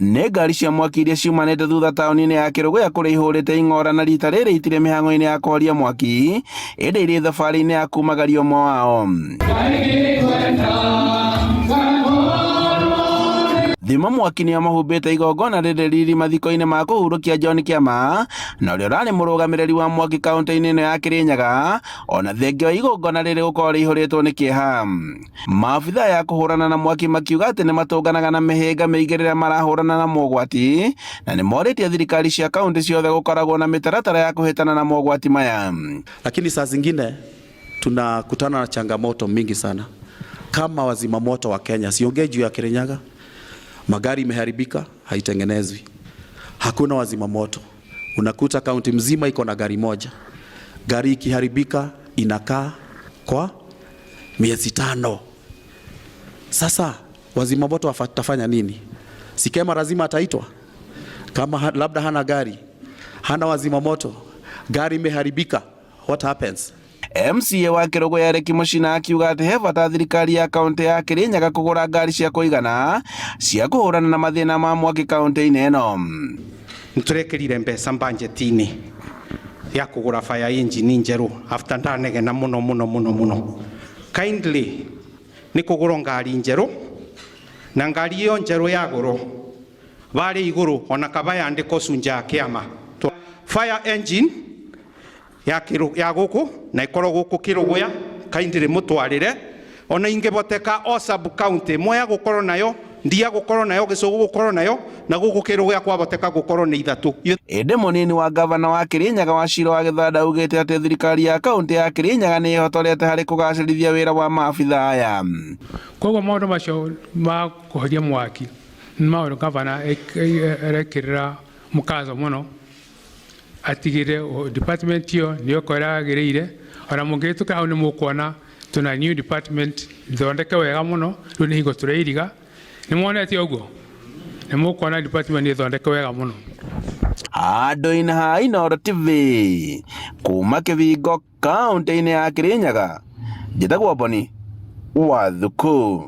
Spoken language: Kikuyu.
Nĩ ngari cia mwaki iria ciumanĩte thutha taũni-inĩ ya Kĩrũgũya kũrĩa ihũrĩte ing'ora na rita rĩrĩ itirĩ mĩhang'o-inĩ ya kũhoria mwaki ĩndĩ irĩ thabarĩ-inĩ ya kumagaria ũmwe wao. Thima mwaki nĩo mahumbĩte igongona rĩrĩ riri mathiko-inĩ ma kũhurũkia John Kĩama na ũrĩa ũrarĩ mũrũgamĩrĩri wa mwaki kaunti-inĩ ĩno ya Kĩrĩnyaga ona thengia wa igongona rĩrĩ gũkorwo rĩihũrĩtwo nĩ kĩeha. Maabithaa ya kũhũrana na mwaki makiuga atĩ nĩ matũnganaga na mĩhĩnga mĩingĩ rĩrĩa marahũrana na mogwati na nĩ morĩtie thirikari cia kaunti ciothe gũkoragwo na mĩtaratara ya kũhĩtana na mogwati maya. Lakini saa zingine tunakutana na changamoto mingi sana kama wazima moto wa Kenya. Siongei juu ya Kirinyaga, magari imeharibika, haitengenezwi, hakuna wazima moto. Unakuta kaunti mzima iko na gari moja, gari ikiharibika inakaa kwa miezi 5. Sasa wazima moto watafanya nini? Sikema lazima ataitwa kama labda hana gari, hana wazima moto, gari imeharibika, what happens? MCA wa Kĩrũgũya Eric Mũchina akiuga atĩ he bata thirikari ya kaunti ya Kĩrĩnyaga kũgũra ngari cia kũigana cia kũhũrana na mathĩna ma mwaki kaunti-inĩ ĩno. Nĩtũrekĩrire mbeca budget-inĩ ya kũgũra fire engine njerũ after ndanegena mũno mũno mũno mũno. Kindly nĩ kũgũrwo ngari njerũ na ngari ĩyo njerũ yagũrwo varĩa igũrũ ona kaba yandĩkwo cunja ya kĩama fire engine ya ya gũkũ na ĩkorwo gũkũ Kĩrũgũya, kindly mũtwarĩre ona ingĩboteka o sub county Mwea gũkorwo nayo, Ndia gũkorwo nayo, Gĩcũgũ gũkorwo nayo na gũkũ Kĩrũgũya kwaboteka gũkorwo nĩ ithatũ. Ĩndĩ mũnini wa gavana wa Kĩrĩnyaga Wachira wa Gĩthanda augĩte atĩ thirikari ya kaunti ya Kĩrĩnyaga nĩ ĩhotorete harĩ kũgacĩrithia wĩra wa maabithaa aya. Koguo maũndũ macio ma kũhoria mwaki nĩ maũndũ gavana arekĩrĩra mũkazo mũno atigĩrĩre department ĩyo nĩyo ĩrĩa yagĩrĩire. Ona mũngĩhĩtũka hau nĩ mũkuona tuna new department thondeke wega mũno, rĩu nĩ hingo tũrairiga. Nĩ mwonete ũguo? Nĩ mũkuona department nĩ thondeke wega mũno. Handũ-inĩ ha Inooro TV kuma Kĩbingo kaunti-inĩ ya Kĩrĩnyaga, njĩtagwo Boni wa Thuku.